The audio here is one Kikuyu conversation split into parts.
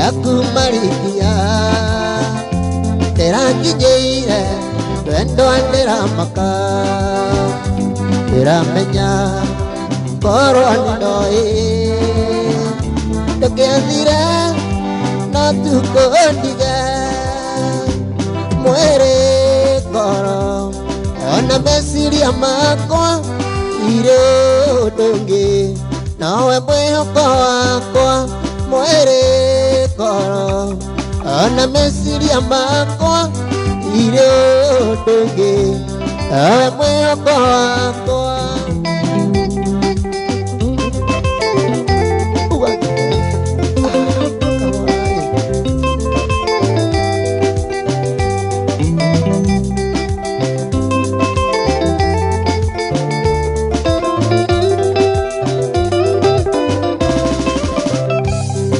Rĩaku marikinya ndĩrakinyĩire rwendo ndĩramaka ndĩramenya korwo nĩndoĩ ndũngĩathire no tukũndige mwĩrĩ ngoro ona meciria makwa irĩ ũndũ ũngĩ nowe mwĩhoko wakwa mwĩrĩ ngoro ona meciria makwa irĩ ũndũ ũngĩ nowe mwĩhoko wakwa. Uga. Ah, kawaii.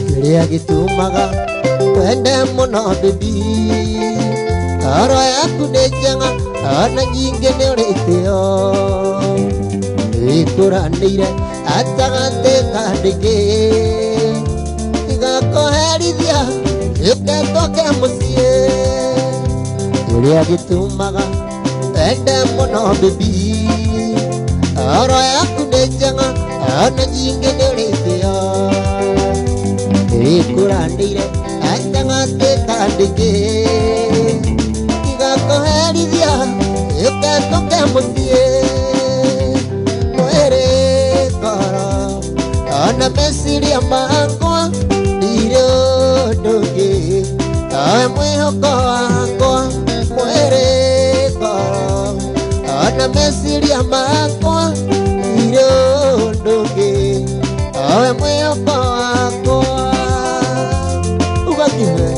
Kĩrĩa gĩtũmaga twende mũno baby ngoro yaku nĩ njega ona nyingĩ nĩ ũrĩ itĩo nĩikũranĩire gatagatĩ ka ndĩkĩ igakũherithia ĩketũke mũciĩ kĩrĩa gĩtũmaga twende mũno baby ngoro yaku nĩ njega ona nyingĩ nĩ ũrĩ itĩo ĩkũranĩire gatagatĩ ka ndĩkĩ igakũherithia ĩketũke mũciĩ mwĩrĩ ngoro ona meciria makwa ndirĩ ũndũ ũngĩ nowe mwĩhoko wakwa mwĩrĩ ngoro ona meciria makwa ndirĩ ũndũ ũngĩ nowe mwĩhoko wakwa ugakihe.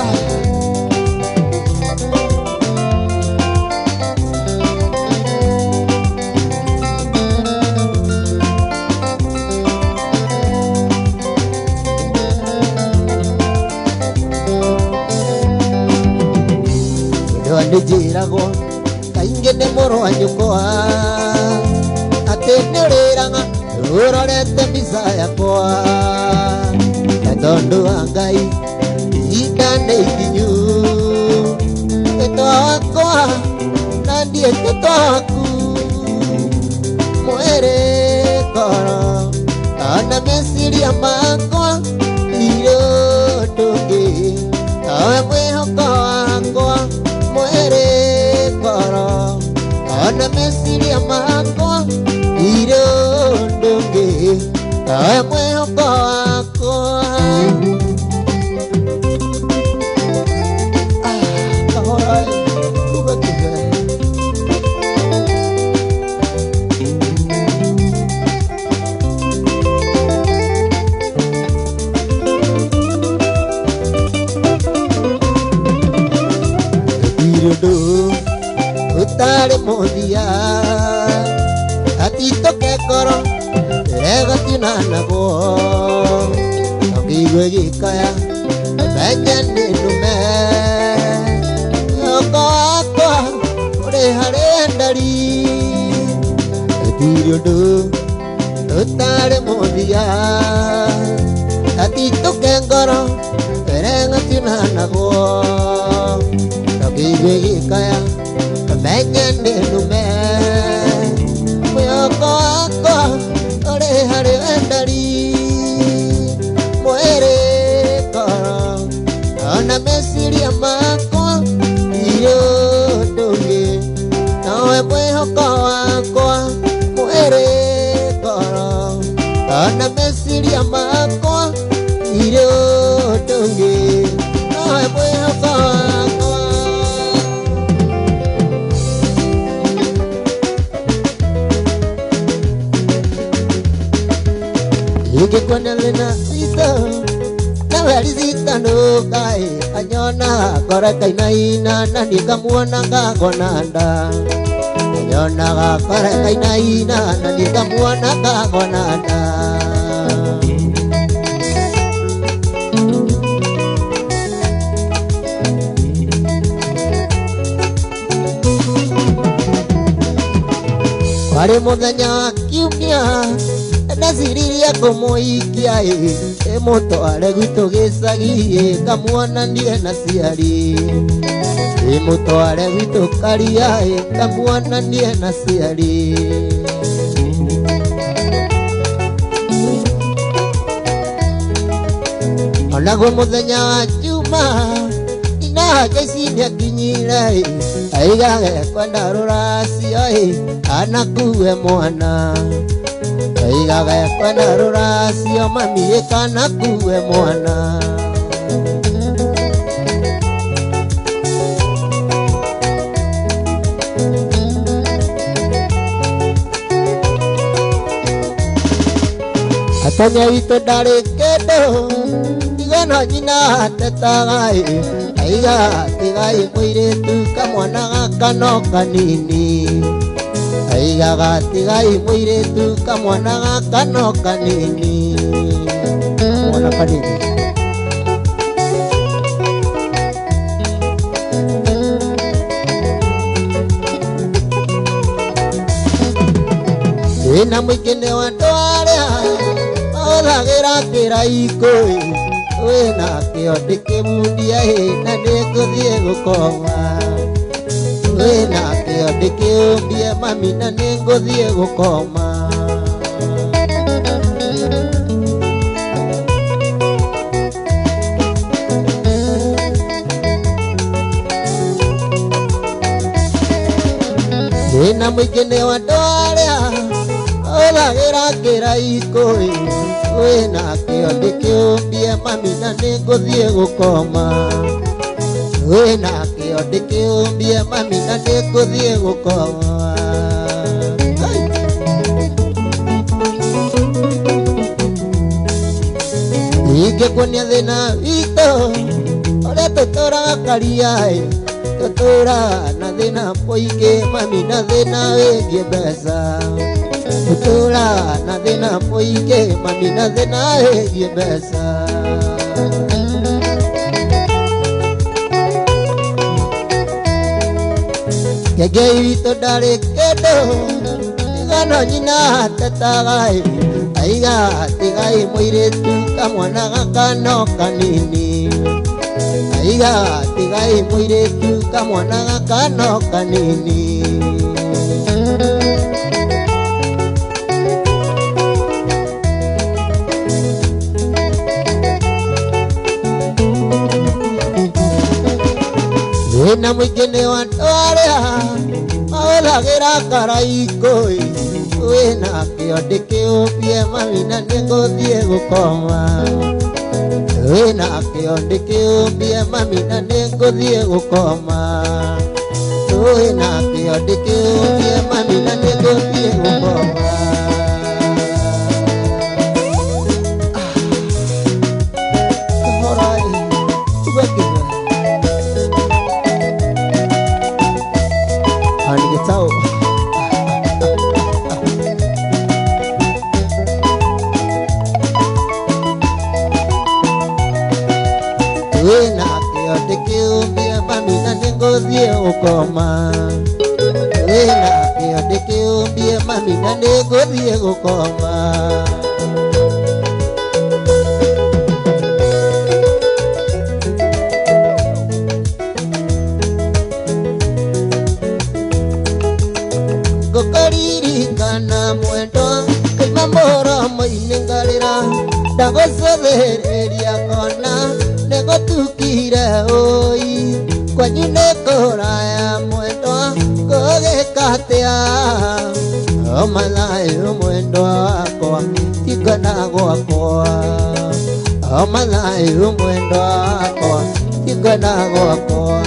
Ah. Ndwa nĩnjĩragwo kaingĩ nĩ mũrũ wa nyũkwa atĩ nĩũrĩraga ũrorete mbica yakwa na tondũ wa Ngai ihinda nĩ ikinyu wĩtwa wakwa na ndiĩ wĩtwa waku mwĩrĩ ngoro ona meciria makwa ndirĩ ũndũ ũngĩ nowe mwĩhoko wakwa mwĩrĩ ngoro ona meciria makwa ndirĩ ũndũ ũngĩ nowe mwĩhoko wakwa. Ah, kahora ugakihe. Gũtirĩ ũndũ ũtarĩ mũthia gatitũke ngoro ĩregatinanagwo ũngĩigua gĩkaya menye nĩ nũme mwĩhoko wakwa ũrĩ harĩ ndari gũtirĩ ũndũ ũtarĩ mũthia gatitũke ngoro ĩregatinanagwo ũngĩigua gĩkaya menye nĩ nũme mwĩhoko wakwa ũrĩ harĩ wendari mwĩrĩ ngoro ona meciria makwa ndirĩ ũndũ ũngĩ nowe mwĩhoko wakwa mwĩrĩ ngoro ona meciria makwa ndirĩ ũndũ ũngĩ nowe mwĩhoko wakwa. Ingĩkuonelena ritho nawe rizitanukaĩ anyona ngoro kainaina na niĩ ngamuona ngagona nda anyonaga ngoro kainaina na niĩ ngamuona ngagona nda. Warĩ mũthenya wa kiumia Ndaciririe kũmũhikia ĩ, ĩmũtware gwitũ gĩcagi ĩ, ngamuonanie na ciari. Ĩmũtware gwitũ karia ĩ, ngamuonanie na ciari. Onaguo mũthenya wa Juma na Jaici nĩakinyire ĩ, aigage kwenda rũracio ĩ, anakue mwana. Aigage kwenda rũracio mami ĩ, kana kue mwana. Atonya witũ ndarĩ kĩndũ tigano nyina atetaga ĩ, aiga tigai mũirĩtu kamwana gaka no kanini. Aigaga tigai mũirĩtu kamwana gaka no kanini. Mwana kanini. Ĩna mũingĩ nĩ wa andũ arĩa mahũthagĩra kĩraikũ ĩ, wĩna kĩo ndĩkĩmundia ĩ, na nĩngũthiĩ gũkoma. Wĩna kĩo ndĩkĩũmbie mami na nĩngũthiĩ gũkoma. Ĩna mũingĩ nĩ wa andũ arĩa mahũthagĩra kĩraikũ ĩ, wĩna kĩo ndĩkĩũmbie mami na nĩngũthiĩ gũkoma. Wĩna kĩo ndĩkĩũmbie mami na nĩngũthiĩ gũkoma. Hey! Ingĩkuonia thĩna witũ ũrĩa tũtũraga karia ĩ, tũtũraga na thĩna mũingĩ mami na thĩna wĩgiĩ mbeca. Tũtũraga na thĩna mũingĩ mami na thĩna wĩgiĩ mbeca. Kengei witũ ndarĩ kĩndũ tigano nyina atetaga ĩ, aiga tigai mũirĩtu kamwana gaka no kanini. Aiga tigai mũirĩtu kamwana gaka no kanini. Ĩna mũingĩ nĩ wa andũ arĩa mahũthagĩra karaikũ ĩ, wĩna kĩo ndĩkĩũmbie mami na nĩngũthiĩ gũkoma. Wĩna kĩo ndĩkĩũmbie mami na nĩngũthiĩ gũkoma. Wĩna kĩo ndĩkĩũmbie mami na nĩngũthiĩ gũkoma. Kahora ĩ, tugakĩnyua. Anigitao. Wĩna kĩo ndĩkĩũmbie mami na nĩngũthiĩ gũkoma. Wĩna kĩo ndĩkĩũmbie mami na nĩngũthiĩ gũkoma. Ngũkũririkana mwendwa kaima mũromo-inĩ ngarĩra, ndagũcũthĩrĩria ngona nĩgũtukire ũi. Kwanyu nĩ kũraya mwendwa ngũgĩka atĩa? O mathayũ mwendwa wakwa tingona gwakwa. O mathayũ mwendwa wakwa tingona gwakwa.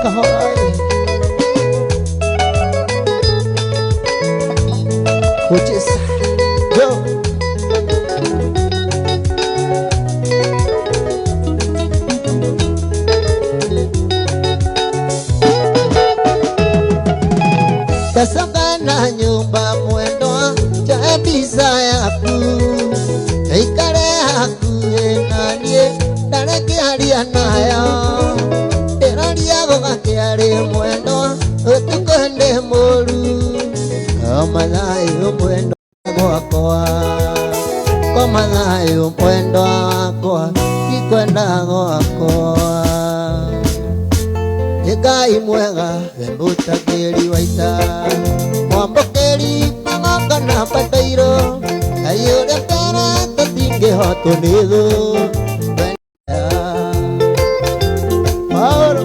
Kahora ĩ. Kucheza. Go. Tasonga na nyumba mwendwa cha mbica yaku, ikare hakuhĩ na niĩ ndarĩkĩaria nayo. Ndĩroria gũgakĩarĩ mwendwa ũtukũ ndĩ mũru. thayũ mwendwa gwakwa koma thayũ mwendwa wakwa ikwenda gwakwa nĩ Ngai mwega we mũtangĩri wa ita mwamũkĩri magongona batairwo Ngai ũrĩa mbere tũtingĩhotwo nĩ thũ. Paulo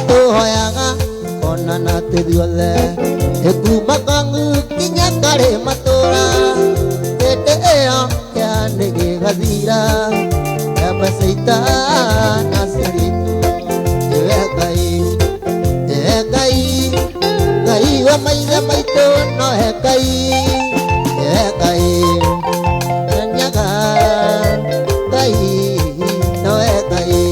tũhoyaga onana tũthiothe ĩkuma kang'u kinya karĩ matũra hĩndĩ ĩyo kĩanĩ gĩgathira kĩambacaita na ciritu ĩwe Ngai ĩwe Ngai Ngai wa maithe maitũ nowe Ngai ĩwe Ngai nyaga Ngai nowe Ngai.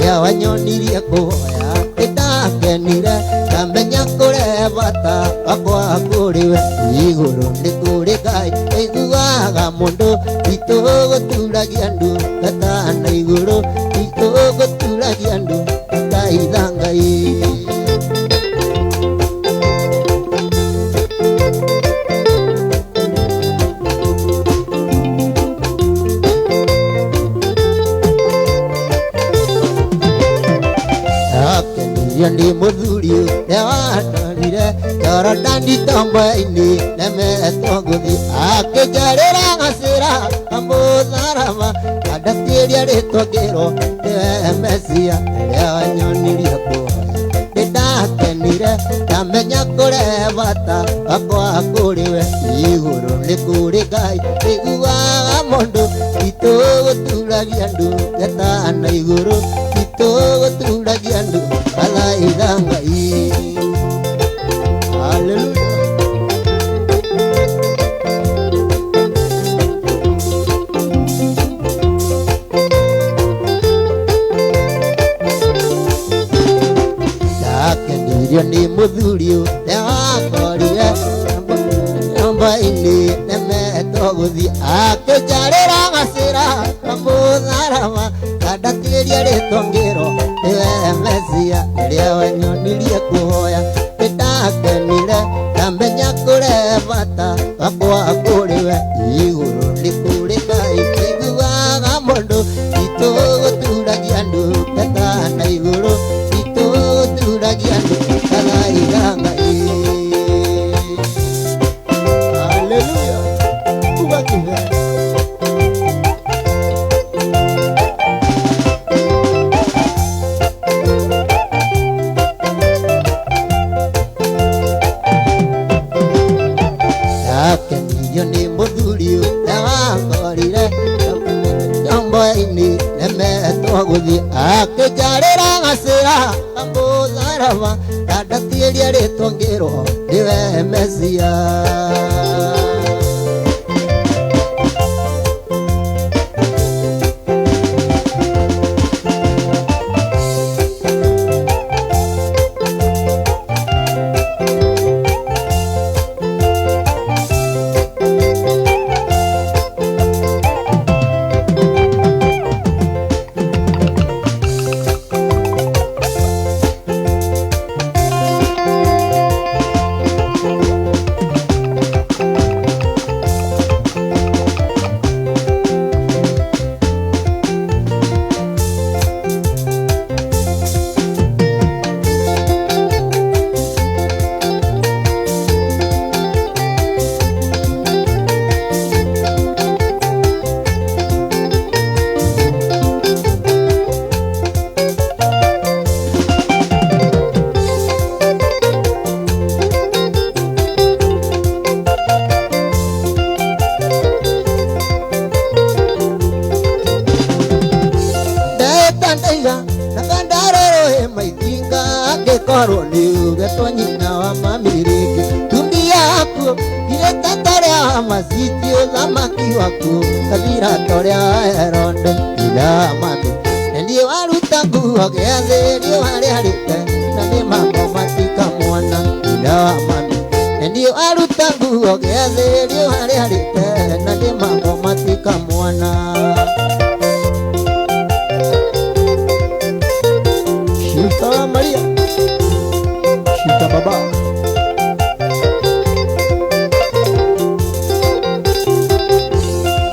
Ya wanyonirie kũhoya nĩndakenire ndamenya kũre bata wakwa kũrĩ we igũrũ nĩ kũrĩ Ngai ĩiguaga mũndũ itũ gũturagia ndu gatana igũrũ itũ gũturagia ndu gataitha Ngai. Akenirio nĩ mũthuri ũrĩa watwarire Jorodani tombo-inĩ nemetwo gũthiĩ akĩnjarĩra gacĩra kamũtharaba andatĩria rĩtwa ngĩrwo nĩwe Mesia rĩrĩa wanyonirie kũhoya nĩndakenire ndamenya kũre bata wakwa kũrĩ we igũrũ nĩ kũrĩ Ngai ĩiguaga mũndũ itũ gũturagia ndu gatana igũrũ itũ gũturagia ndu gathaitha Ngai. Hallelujah. Ndakenirio nĩ mũthuri ũrĩa wakorire nyũmba-inĩ nemetwo gũthiĩ akĩnjarĩra gacĩra kamũtharaba kandatĩria rĩtwa ngĩrwo nĩwe Mesia rĩrĩa wanyonirie kũhoya nĩndakenire ndamenya kũre bata wakwa kũrĩ we igũrũ nĩ kũrĩ Ngai ĩiguaga mũndũ itũ gũturagia ndu gatana igũrũ itũ gũturagia ndu gathaitha Ngai. Hallelujah. Ubakiwe. Ndakenirio nĩ mũthuri ũrĩa wakorire nyũmba-inĩ nemetwo gũthiĩ akĩnjarĩra gacĩra kamũtharaba ndandatĩria rĩtwa ngĩrwo nĩwe Mesia. Ndaiga nakandaroro maitinga angĩkorwo nĩ ugetwo nyina wa mami rĩngĩ tumbi yaku ireta torĩa maciti ũthamaki waku kathira torĩa Herode nyina wa mami na niĩ waruta nguo gĩathĩ riũa rĩarĩte na nĩ mambo matika mwana ina wa mami ndio aruta nguo gĩathĩ riũa rĩarĩte na nĩ mambo matika mwana. Shita Maria, Shita Baba.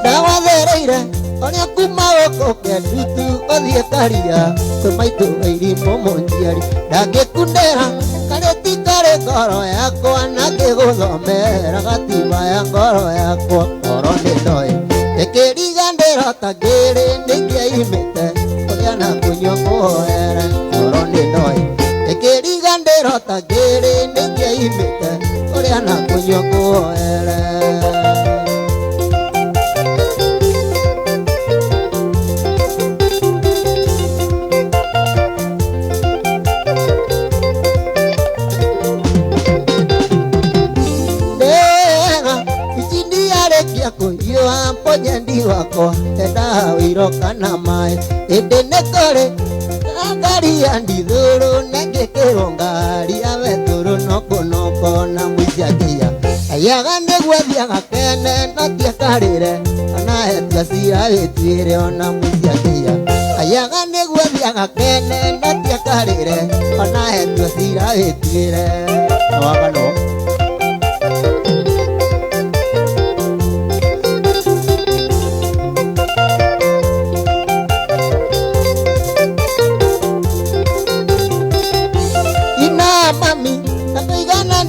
Ndawathereire ũrĩa kuma gũkũ ndutu ũthiĩ karia kwĩ maitũ irimũ mũnjiari ndangĩkundĩra karĩ ti karĩ ngoro yakwa na ngĩgũthomera gatiba ya ngoro yakwa ngoro nĩ ndoĩ ĩkĩriganĩro ta ngĩrĩ nĩkĩaimĩte kũrĩa na kũnyua kũhoere ngoro nĩ ndoĩ ĩkĩriganĩro ta ngĩrĩ nĩkĩaimĩte kũrĩa na kũnyua kũhoere. Ponyendi wakwa enda wiro kana maĩ ĩndĩ nĩ kũrĩ ngari ya ndithũrũ na ngĩkĩrwo ngari ya betũrũ nokonoko na mũici akĩiya aiyaga nĩguo athiaga kene no ti akarĩre ona etua cira wĩtuĩre ona mũici akĩiya aiyaga nĩguo athiaga kene no ti akarĩre ona etua cira wĩtuĩre. Wagano.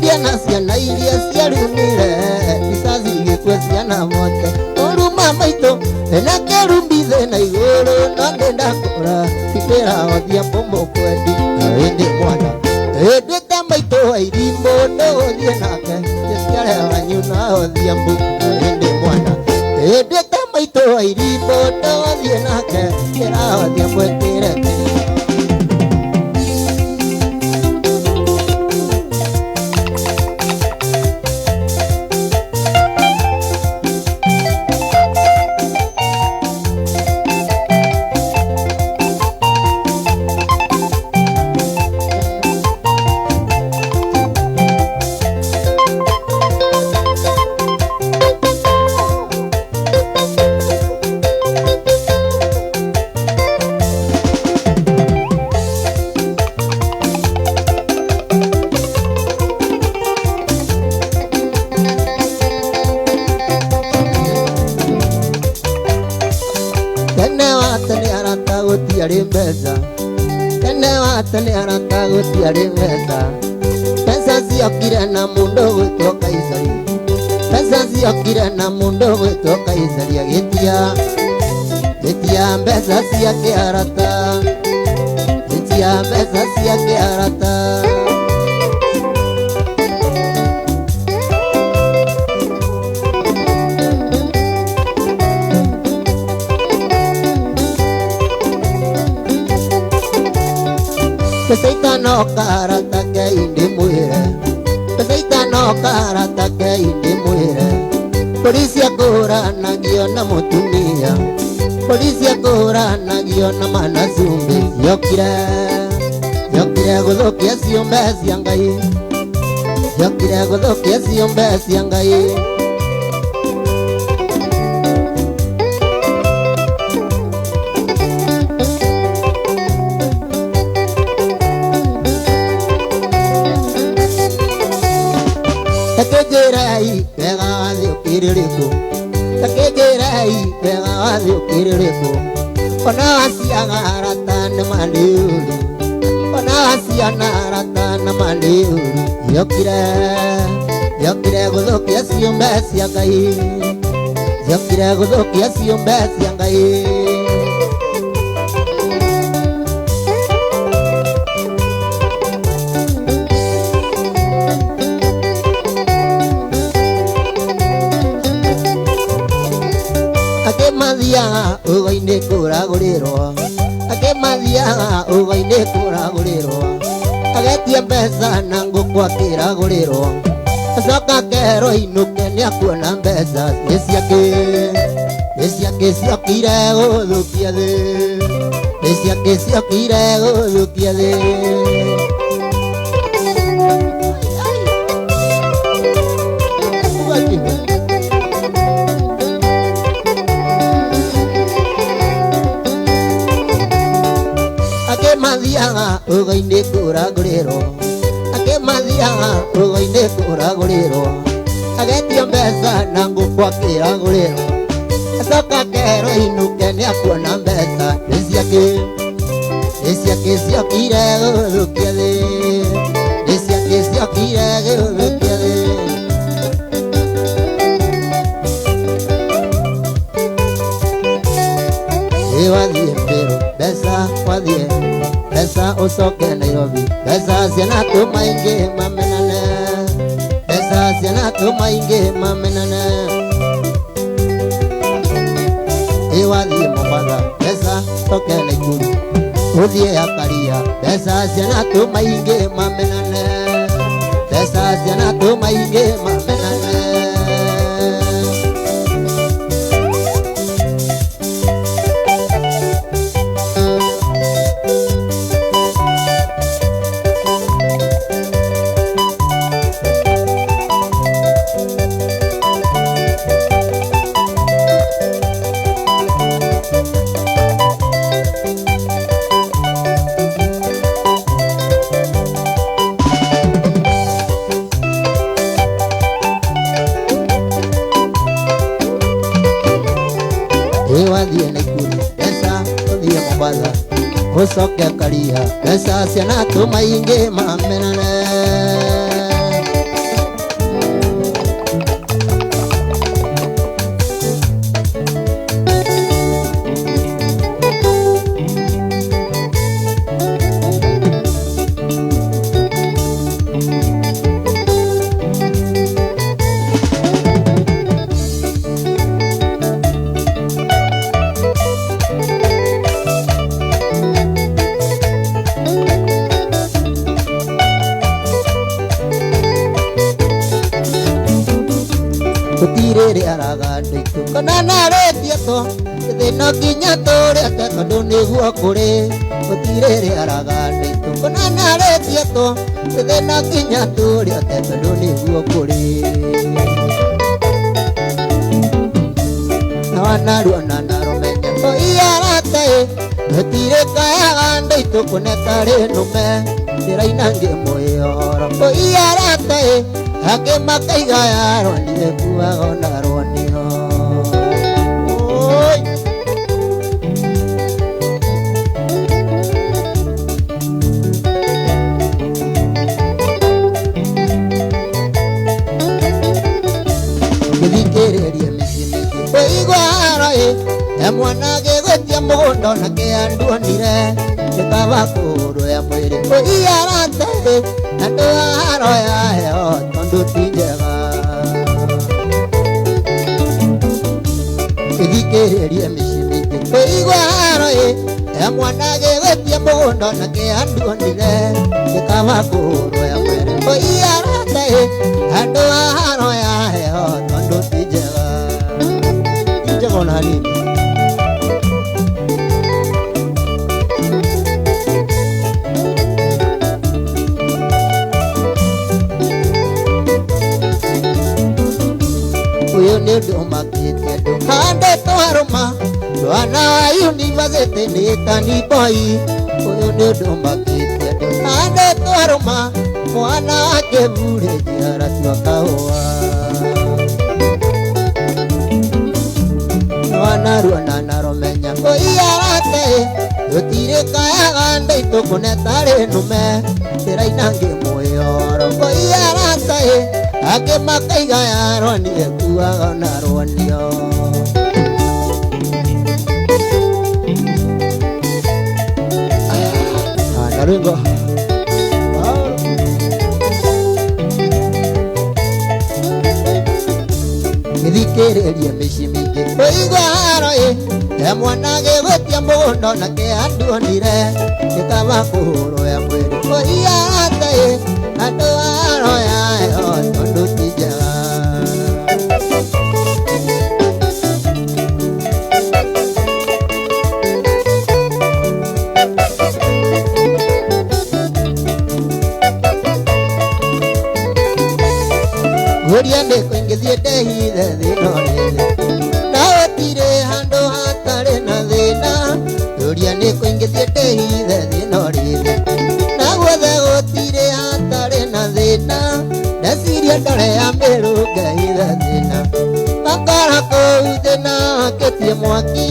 Ciana ciana iria ciarumire icaci igĩkua ciana mote ũruma maitũ na kĩrumbi thĩ na igũrũ no ndĩndakũra tindĩrahothia mbũmũkwendi na ĩndĩ mwana ĩndĩ ta maitũ wa irimũ ndũgũthiĩ nake gĩciare wanyu na hothia mbu na ĩndĩ mwana ĩndĩ ta maitũ wa irimũ ndũgũthiĩ nake kĩrahothia mbwĩkĩre kĩrĩko. Tene wa tene arata gũtiarĩ mbeca mbeca ciokire na mũndũ gwĩtwo Kaisari mbeca ciokire na mũndũ gwĩtwo Kaisari agĩtia gĩtia mbeca ciake arata gĩtia mbeca ciake arata. Mbeca itanoka arata Ngai ndĩmwĩre mbeca itanoka arata Ngai ndĩmwĩre mbũri ciakũranagio na mũtumia mbũri ciakũranagio na manacumbĩ ciokire ciokire gũthũkia ciũmbe cia Ngai ciokire gũthũkia ciũmbe cia Ngai. Takĩnjĩrai wega wa thĩ ũkĩrĩrĩkũ takĩnjĩrai wega wa thĩ ũkĩrĩrĩkũ ona waciaga arata nĩ mandĩũru ona waciana arata na mandĩũru ciokire ciokire gũthũkia ciũmbe cia Ngai ciokire gũthũkia ciũmbe cia Ngai. Akĩmathiaga ũgo-inĩ kũragũrĩrwo akĩmathiaga ũgo-inĩ kũragũrĩrwo agetia mbeca na ngũkũ akĩragũrĩrwo acoka akerwo inũke nĩakuona mbeca nĩ ciake ciokire gũthũkia thĩ nĩ Nĩ ciake ciokire gũthũkia thĩ. Angĩ mathiaga rũgo-inĩ kũragũrĩrwo, angĩ mathiaga rũgo-inĩ kũragũrĩrwo, agetio mbeca na ngũkũ akĩragũrĩrwo, acoka akerwo inũke nĩakuona mbeca. Nĩ ciake, nĩ ciake ciokire gũthũkia thĩ, nĩ ciake ciokire gũthũkia thĩ. Ĩ wathiĩ Meru mbeca, wathiĩ mbeca ũcoke Nairobi mbeca, ciana tũmaingĩ mamenane, mbeca ciana tũmaingĩ mamenane. Ĩ wathiĩ Mombatha mbeca, coke Naikuru ũthiĩ Akaria mbeca, ciana tũmaingĩ mamenane, mbeca ciana tũmaingĩ mamenane. Ĩ wathiĩ Naikuru mbeca, ũthiĩ Mombatha ũcoke Karia mbeca, ciana tũmaingĩ mamenane. Gũtirĩ araga andũ aitũ kana narĩtie to thĩna nginya tũrĩte tondũ nĩguo kũrĩ. Gũtirĩ araga andũ aitũ kana narĩtie to thĩna nginya tũrĩte tondũ nĩguo kũrĩ. Na wanaruona narũmenya tũiarata ĩ gũtirĩ kayaga andũ aitũ kũne tarĩ nũme ndĩraina ngĩmwĩhoro tũiarata ĩ angĩ makaiga yaronire kuaga ona rwonio. Oi. Gĩthikĩrĩrie mĩciĩ mĩingĩ kũigua haro ĩ e mwana agĩgwĩtia mũgũnda onake anduonire nĩ kaba kũhũrwo ya mwĩrĩ kũiarata ĩ andũ a haro ya heho tondũ ti njega. Gĩthikĩrĩrie mĩciĩ mĩingĩ kũigua haro ĩ e mwana agĩgwĩtia mũgũnda onake anduonire nĩ kaba kũhũrwo ya mwĩrĩ kũiarata ĩ andũ a haro ya heho tondũ ti njega, ti njega ona hanini. Ũyũ nĩ ũndũ ũmakĩtie ndũhandĩtwo harũma mwana wa yunivasĩtĩ nĩ tani boy. Ũyũ nĩ ũndũ ũmakĩtie ndũhandĩtwo harũma mwana wa kĩburĩji aratua kahũa. Wanaruona narũmenya kũiarata ĩ gũtirĩ kayaga andũ aitũ kũne tarĩ nũme ndĩraina ngĩmwĩhoro kũiarata ĩ angĩ makaiga yaronire kuaga ona rwonio. Na rwĩmbo gĩthikĩrĩrie mĩciĩ mĩingĩ kũigua haro ĩ e mwana agĩgwĩtia mũgũnda onake anduonire nĩ kaba kũhũrwo ya mwĩrĩ kũiarata ĩ andũ a haro ya heho tondũ ti njega. Ũria nĩ kũingĩthiĩ ndehithe thĩna ũrĩthĩ na gũtirĩ handũ hatarĩ na thĩna. Ũria nĩ kũingĩthiĩ ndehithe thĩna ũrĩthĩ na guothe gũtirĩ hatarĩ na thĩna. Ndeciria ndore ya mĩrũ ngehithe thĩna makara kũu thĩna wakĩtie mwaki.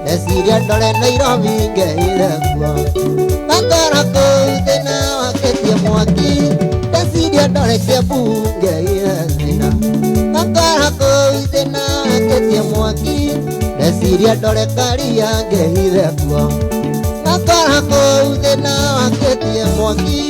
Ndeciria ndore Nairobi ngehithe kuo makara kũu thĩna wakĩtie mwaki. Ndeciria ndore Kiambu ngehithe thĩna makara kũu thĩna wakĩtie mwaki. Ndeciria ndore Karia ngehithe kuo makara kũu thĩna wakĩtie mwaki.